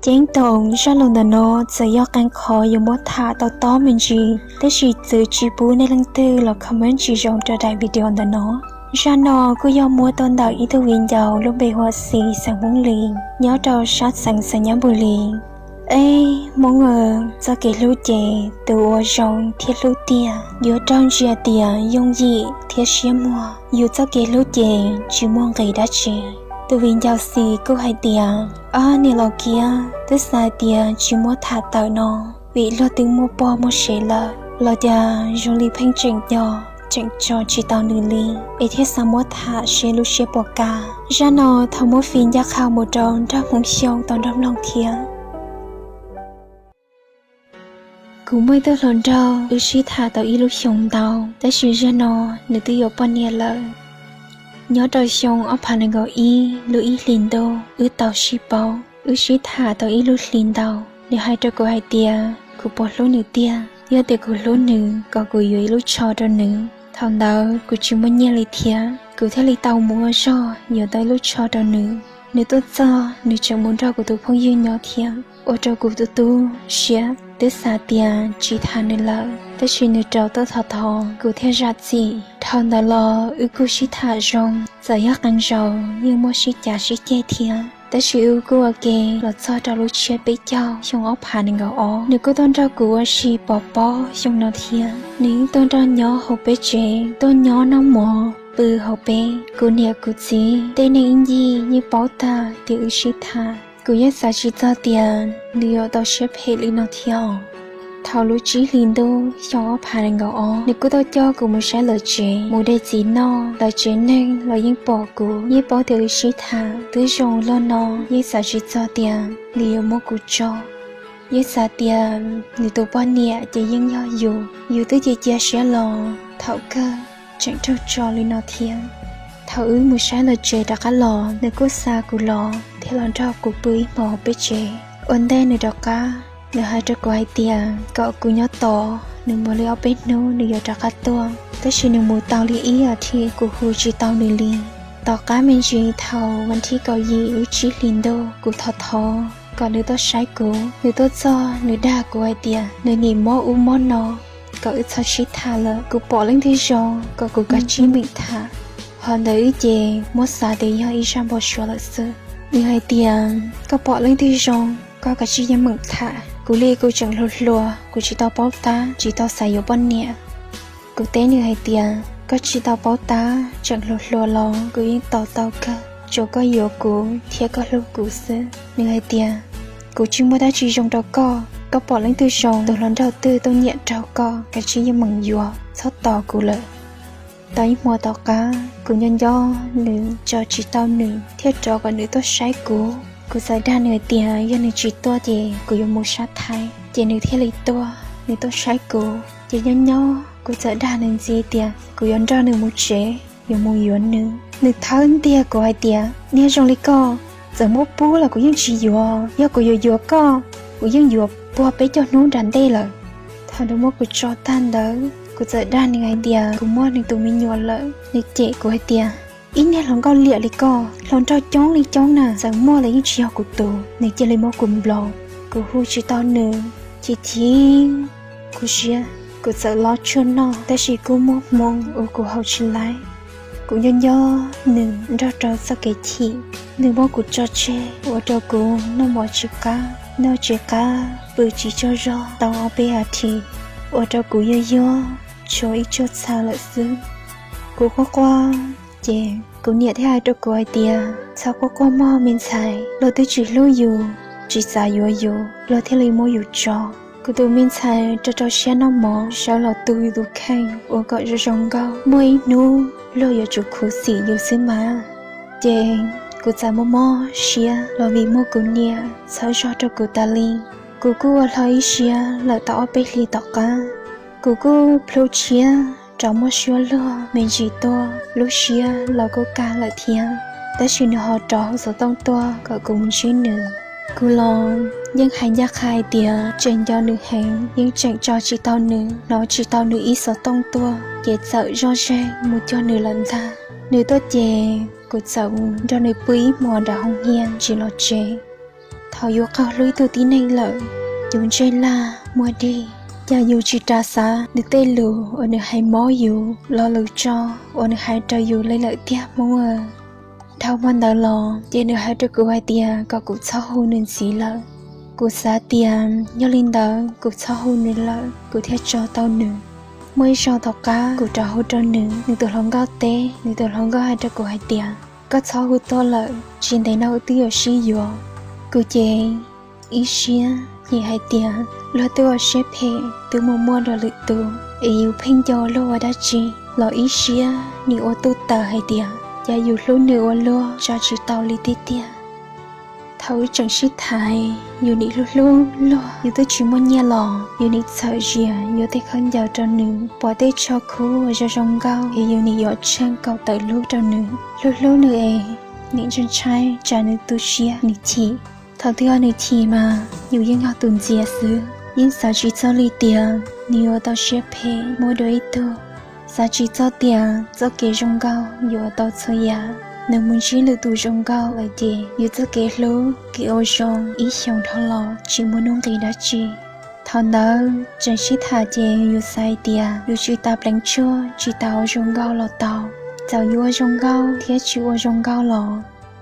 Ceeb toom, zaj lus ntawm no txawm yog qee qhov yuav muab tham tau tob me ntsis, tab sis txwv tsis pub nej leej twg los comment tsis zoo rau daim video ntawm no. Zaj no kuj yog muab tuaj ntawm ib tug viv ncaus lub npe hu ua Xis xeem Hmoob Lis, nyob rau sab xeev Xais Nyab Npus Lis. Eb Hmoob aw, txoj kev hlub ces tus uas zoo thiab hlub tiag yuav raug ntsia tias yooj yim thiab siab muag. Yus txoj kev hlub ces tsis muaj nqis dab tsi. Tus viv ncaus Xis kuj hais tias, Ab niam laus Kiab, twb xav tias tsis muab tham tawm no, vim luag twb muaj poj muaj sev lawm, los cas zoo li pheej tseem nco, tseem tso tsis tau nws li, es thiaj xav muab tham seb lub siab puas kam. Zaj no thov muab fij ncaj qha mus rau nraug Hmoob Xyooj tau nrog mloog thiab. Kuv muaj ib tug hluas nraug, wb sib tham tau ib lub xyoos ntau, tab sis zaum no nws twb yuav poj niam lawm. Nyob rau xyoo ob phav nees nkaum ib lub ib hlis ntuj wb tau sib paub. Wb sib tham tau ib lub hlis ntau, nws hais rau kuv hais tias kuv puas hlub nws tiag, yog tias kuv hlub nws kom kuv yuav ib lub tsho rau nws. Thaum ntawd kuv tsis muaj nyiaj li thiab, kuv thiaj li tau mus ua zog yuav tau ib lub tsho rau nws. Nws tuaj txog nws tseem mus nrog kuv tus phooj ywg nyob thiab, ua rau kuv tu tu siab, twb xav tias tsis tham nws lawm, tab sis nws rov tuaj thov thov kuv thiaj zam txim. Dhau ntawd los wb kuj sib tham zoo, txawm yog qee zaus yeej muaj sib cav sib ceg thiab, tab sis wb kuj ua ke los txog rau lub tsiab peb caug xyoo ob phav nees nkaum ob. Nws kuj tuaj nrog kuv ua si pov pob xyoo no thiab. Nws yeej tuaj nrog nyob hauv peb tsev, tuaj nyob noj mov pw hauv peb. Kuv niam kuv txiv tej neeg ib ncig yeej paub tag tias wb sib tham. Kuv yeej xav tsis txog tias nws yuav tau siab phem li no thiab os. Thaum lub tsib hlis ntuj xyoo ob phav nees nkaum ob, nws kuj tuaj coj kuv mus saib lawv tsev, mus de txiv noj. Lawv tsev neeg los yeej pom kuv, yeej paub tias wb sib tham. Twb zoo luaj no yeej xav tsis txog tias nws yuav muab kuv tso. Yeej xav tias nws tus poj niam ces yeej yog yus, yus twb cia cia siab los thaum kawg tseem raug tso li no thiab. Thaum wb mus saib lawv tsev rov qab los, nws kuj xa kuv los thiab los nrog kuv pw ib hmo peb tsev. Ua ntej nws rov qab, nws hais rau kuv hais tias kom kuv nyob tos nws mus li ob peb hnub nws yuav rov qab tuaj, tab sis nws mus tau li ib as thiv kuv hu tsis tau nws li. Tom qab me ntsis thaum vas thib kaum yim lub tsib hlis ntuj kuv thov thov kom nws tuaj saib kuv, nws tuaj txog nws dag kuv hais tias nws nim mob ub mob no, kom wb txhob sib tham lawm. Kuv pom leej twg zoo kom kuv kav tsij meem tham. Ho ntawd wb ces muab xav tias yog ib zaj npau suav lawm xwb. Nws hais tias koj pom leej twg zoo koj kav tsij yeej meem tham. Kuv li kuv tseem hluas hluas, kuv tsis tau paub tab, tsis tau xav yuav poj niam. Kuv teb nws hais tias koj tsis tau paub tab, tseem hluas hluas los kuv yeej tos tau kawg, tsuas koj yuav kuv thiab koj hlub kuv xwb. Nws hais tias kuv tsis muaj dab tsi zoo rau koj, koj pom leej twg zoo, tus hluas nraug twg tuaj nyiam raug koj kav tsij yeej meem yuav, txhob tos kuv lawm. Tau ib hmo tom qab kuv nco nco nws, tso tsis tau nws thiaj rov kom nws tuaj saib kuv. Kuv txawm dag nws hais tias yog nws tsis tuaj ces kuv yuav mus sab Thaib, ces nws thiaj li tuaj, nws tuaj saib kuv. Ces nyob nyob kuv txawm dag nws ntxiv tias kuv yuav nrog nws mus tsev, yuav mus yuav nws. Nws thawb ntiag kuv hais tias niag zoo li koj, txawm muab pub los kuv yeej tsis yuav, yog kuv yuav yuav koj, kuv yeej yuav puag peb caug hnub nram ntej lawm. Thaum nws muab kuv tso tag ntawd kuv txawm dag nws hais tias kuv muaj nws tus me nyuam lawm. Nws cem kuv hais tias ib niag hluas nkauj liam li koj, hluas nraug coob li coob na, txawm muaj los yeej tsis yog kuv tus. Nws cia li muab kuv nplos, kuv hu tsis tau nws. Chim chim kuv siab, kuv txawm lob tshuaj noj tab sis kuj muaj hmoo uas kuv haus tsis laib. Kuv nco nco nws nrog rau txoj kev chim, nws muab kuv tso tseg ua rau kuv noj mov tsis qab, noj tsis qab, pw tsis tsaug zog tau ob peb as thiv, ua rau kuv yuag yuag tshuav ib tsuag txha lawm xwb. Kuv quaj quaj ces kuv niam thiaj hais rau kuv hais tias txhob quaj quaj mog me ntxhais, luag twb tsis hlub yus, tsis xav yuav yus, luag thiaj li muab yus tso. Kuv tus me ntxhais rau rau siab noj mov sawv los tu yus tus kheej ua kom zoo zoo nkauj, muaj ib hnub luag yuav tsum khuv xim yus xwb mas. Ces kuv txawm mob mob siab los vim muaj kuv niam txhawb zog rau kuv tas li. Kuv kuj ua hlo ib siab lawm tau ob peb hlis tom qab, kuv kuj plhu tshiab rov muaj suab luag me ntsis tuaj, lub siab los kuj kaj lawm thiab. Tab sis nws ho rov hu xov tooj tuaj kom kuv mus ntsib nws. Kuv los yeej hais ncaj qha hais tias tseem nco nws heev, yeej tseem tso tsis tau nws, hnov tsis tau nws ib xov tooj tuaj, ces txawm zoj zeeg mus cuag nws lawm ntag. Nws tuaj ces kuv txawm nrog nws pw ib hmo nram hoo hia tsis los tsev. Thaum yus qaug hlub ib tug tib neeg lawm, yus ntsej laj muag dig, cas yus tsis ras xav nws tej lus uas nws hais mob yus, lo lus tso uas nws hais rau yus li lawm tiag Hmoob. Dhau hmo ntawd los ces nws hais rau kuv hais tias kom kuv txhob hu nws ntxiv lawm. Kuv xav tias yog li ntawd kuv txhob hu nws lawm kuv thiaj tso tau nws. Muaj ib zaug tom qab kuv rov hu rau nws, nws tus hluas nkauj teb, nws tus hluas nkauj hais rau kuv hais tias koj txhob hu tuaj lawm, tsis ntev no wb twb yuav sib yuav. Kuv ces ib siab nim hais tias luag twb ua siab phem twb mus muaj dua lwm tus, es yus pheej nco luag ua dab tsi. Los ib siab nim ua tuj tawm hais tias cas yus hlub nws ua luaj tso tsis tau li tiag tiag. Thaum wb tseem sib tham, yus nim hlub hlub luag, yus twb tsis muaj nyiaj los yus nim txhawm zias yuav tej khaub ncaws rau nws, pom tej tsho khuv uas zoo zoo nkauj es yus nim yuav tsheej kaum tawm lub rau nws. Hlub hlub nws es nim ntshai ntshai tsam nws tu siab nws chim. Thaum twg nws chim mas yus yeej yog tus ntxias xwb, yeej xav tsis txog li tias nws yuav tau siab phem muab dua ib tug. Xav tsis txog tias txoj kev zoo nkauj yuav ua tau txhua yam. Nws mus ntsib lwm tus zoo nkauj lawm ces yus txoj kev hlub kev ua zoo ib xyoos dhau los tsis muaj nuj nqis dab tsi. Thaum ntawd tseem sib tham ces yus xav hais tias yus tsis tas pleev tshuaj tsis tas ua zoo nkauj los tau. Txawm yus ua zoo nkauj thiab tsis ua zoo nkauj los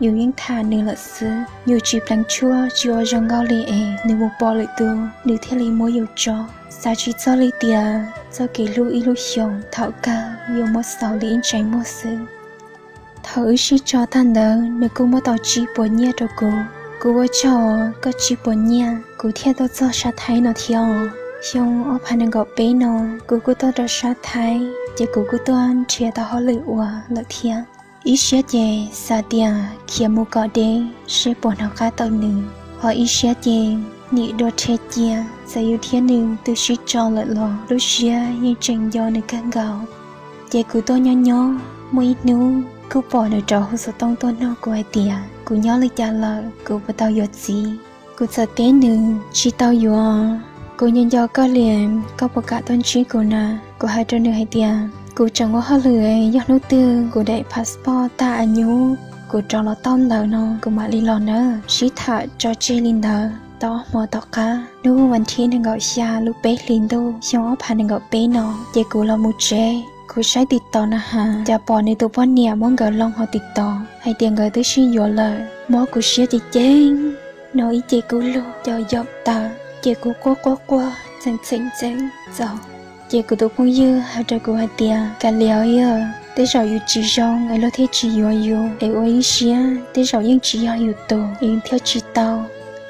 yus yeej tham nws lawm xwb. Yus tsis pleev tshuaj tsis ua zoo nkauj li es nws mus pom lwm tus nws thiaj li muab yus tso. Xav tsis txog li tias txoj kev hlub ib lub xyoos thaum kawg yuav muab xaus li ib ntsais muag xwb. Thaum wb sib tso tag ntawd nws kuj muab tau tsib puas nyiaj rau kuv. Kuv ua tsaug koj tsib puas nyiaj kuv thiaj tuaj txog sab Thaib no thiab os. Xyoo ob phav nees nkaum peb no kuv kuj tuaj rau sab Thaib ces kuv kuj tuaj nrhiav tau hauj lwm ua lawm thiab. Ib siab ces xav tias khiav mus kom deb seb puas hnov qab tau nws, ho ib siab ces nim dua rhe cia. Txawm yus thiab nws twb sib tso lawm los lub siab yeej tseem nco nws kawg nkaus. Ces kuv tuaj nyob nyob muaj ib hnub kuj pom nws rov hu xov tooj tuaj nug kuv hais tias kuv nyob li cas lawm, kuv puas tau yuav txiv. Kuv txawm teb nws tsis tau yuav, kuv nco nco koj li, koj puas kam tuaj ntsib kuv na? Kuv hais rau nws hais tias kuv tseem ua hauj lwm, yog hnub twg kuv daim passport tag a nyub kuv rov los tau ntawd no kuv mam li los nawb. Sib tham tso tseg li ntawd tau ob hmo tom qab, hnub vas thib nees nkaum xya lub peb hlis ntuj xyoo ob phav nees nkaum peb no ces kuv los mus tsev. Kuv saib TikTok na has cas pom nws tus poj niam muab nkawd loo hauv TikTok hais tias nkawd twb sib yuav lawm. Mob kuv siab ceev ceev, hnov ib ce kub lug co yaum tawm ces kuv quaj quaj quaj txeem txheem txeem txaus. Ces kuv tus phooj ywg hais rau kuv hais tias kav liam, tej zaum yus tsis zoo es luag thiaj tsis yuav yus, es ua ib siab tej zaum yeej tsis yog yus tus es yus thiaj tsis tau.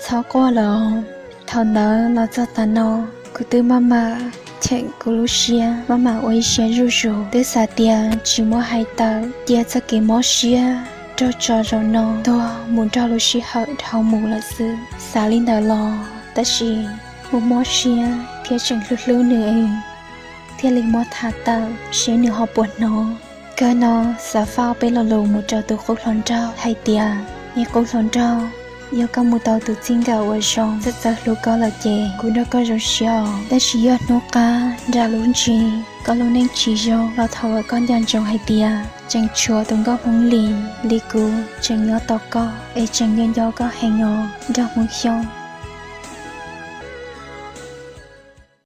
Txhob quaj lawm. Thaum ntawd los txog tav no kuv twb maj mam cheem kuv lub siab, maj mam ua ib siab zuj zus, twb xav tias tsis muab hais tawm, cia txoj kev mob siab nrog tso zaum no tuag mus nrog lub sij hawm dhau mus lawm xwb. Xav li ntawd los tab sis kuj mob siab thiab tseem hlub hlub nws es thiaj li muab tham tawm seb nws ho puas hnov. Kawg no xav faj peb lo lus mus rau tus qub hluas nraug hais tias, me qub hluas nraug, yog koj mus tau tus txij nkawm uas zoo txawj txawj hlub koj lawm ces kuv nrog koj zoo siab os. Tab sis yog hnub qab nrag lub ntsis koj lub neej tsis zoo los thov kom koj nco ntsoov hais tias tseem tshuav tus nkauj Hmoob Lis li kuv tseem nyob tos koj es tseem nco nco koj heev os nraug Hmoob Xyooj.